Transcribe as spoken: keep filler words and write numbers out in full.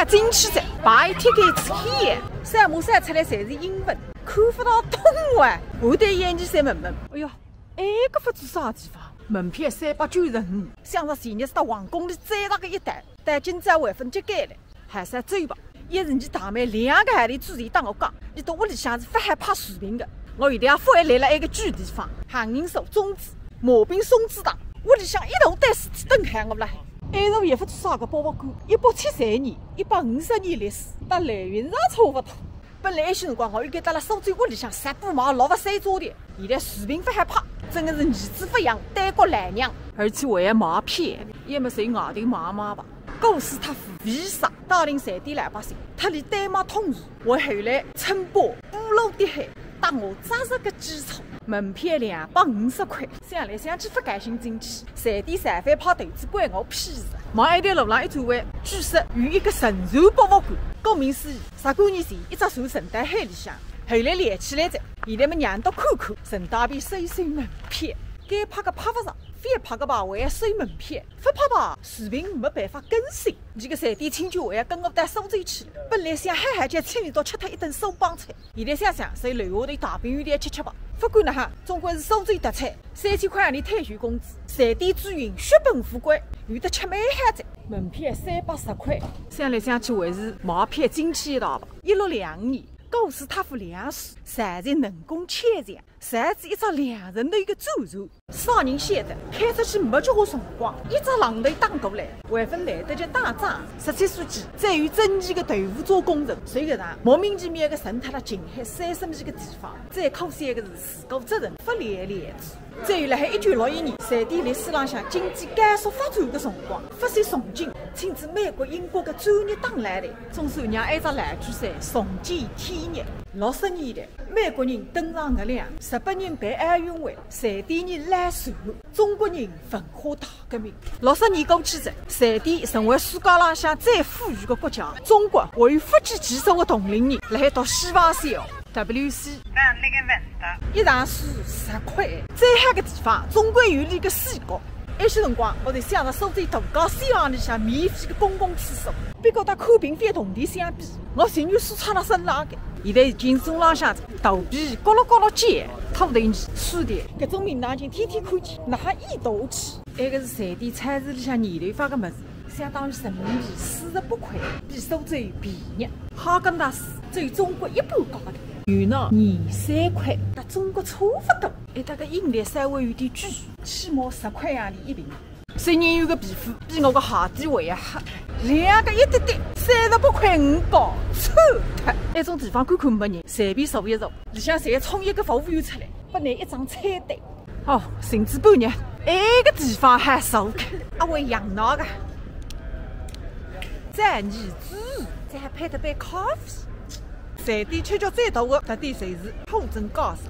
进去噻，buy tickets here。三毛三出来侪是英文，看勿大懂啊。我对眼睛侪问问，哎呀，埃个勿知啥地方？门票三百九十五，想着前日是到皇宫里最大个一单，但今朝还分接改了，还是要走吧。一是你大妹两个号头之前搭我讲，伊到屋里向是勿好拍视频个。我现在也勿会来了埃个鬼地方，杏仁酥、粽子、麻饼、松子糖，屋里向一大堆事体等海我了。埃座也勿知啥个博物馆，一百七十年、一百五十年历史，搭蓝云寺差勿多。本来一歇辰光，我应该辣辣苏州屋里向直播买六万三只的，现在视频勿好拍，真个是儿子勿养，单国烂娘。而且我还买票，要么随外头买买吧。古斯塔夫为啥带领瑞典老百姓脱离丹麦统治？我后来乘波波罗的海搭我扎实个基础，门票两百五十块，想来想去勿甘心进去，瑞典裁判派头子关我屁事。往埃条路浪一转弯，据说有一个沉船博物馆，顾名思义，十几年前一只船沉到海里向，后来撈起来哉，现在么让到看看，顺带便收收门票。该拍个拍勿着，非拍个吧，还要收门票。 勿拍吧，视频没办法更新。你个瑞典亲眷还要跟我到苏州去，本来想嗨嗨叫请伊到吃脱一顿苏帮菜，现在想想，所以楼下头大饼圆店吃吃吧。勿管哪哈，总归是苏州特产，三千块洋钿退休工资，瑞典之音血本无归，有得吃蛮好哉。门票三百十块，想来想去还是买票进去一道吧。一六两五年，古斯塔夫两世，实在能工巧匠，造仔一只两层的一个主船。 啥人晓得，开出去没几化辰光，一只浪头打过来，还勿来得及打桩。十七世纪最有争议个豆腐渣工程，就搿搭莫名其妙个沉脱了近海三十米个地方。最可惜个是，自家责任勿了了之。再有辣海一九六一年，瑞典历史浪向经济高速发展个辰光，发生重建，请仔美国、英国个专业打捞队，总算让埃只烂鬼山重见天日。六十年代， 美国人登上月亮，日本人办奥运会，瑞典人捞船，中国人文化大革命。六十年过去哉，瑞典成为世界浪向最富裕个国家，中国还有福建籍族个同龄人辣海读西方史哦。W C，一场水十块，最好个地方，中国有里个水果。 埃歇辰光，我就想着苏州大街小巷里向免费个公共厕所，不过搭看病费铜钿相比，我情愿输出了身浪个。现在已经中浪向肚皮咕噜咕噜叫，头疼死的。搿种名堂已经天天看见，哪哈一道去？埃个是瑞典超市里向染头发个物事，相当于人民币四十八块，比苏州便宜。哈根达斯只有中国一半价钿，牛奶廿三块，搭中国差勿多。埃搭个饮料稍微有点贵，起码十块洋钿一瓶。 水人有个皮肤比我个鞋底还要黑，两个一滴滴，三十八块五包，臭脱！埃种地方看看没人，随便坐一坐，里向侪冲一个服务员出来，拨侬一张菜单。哦，寻仔半日，埃个地方还坐个，阿会养老个。再儿子，再还配得杯咖啡。瑞典吃叫最大个特点就是货真价实。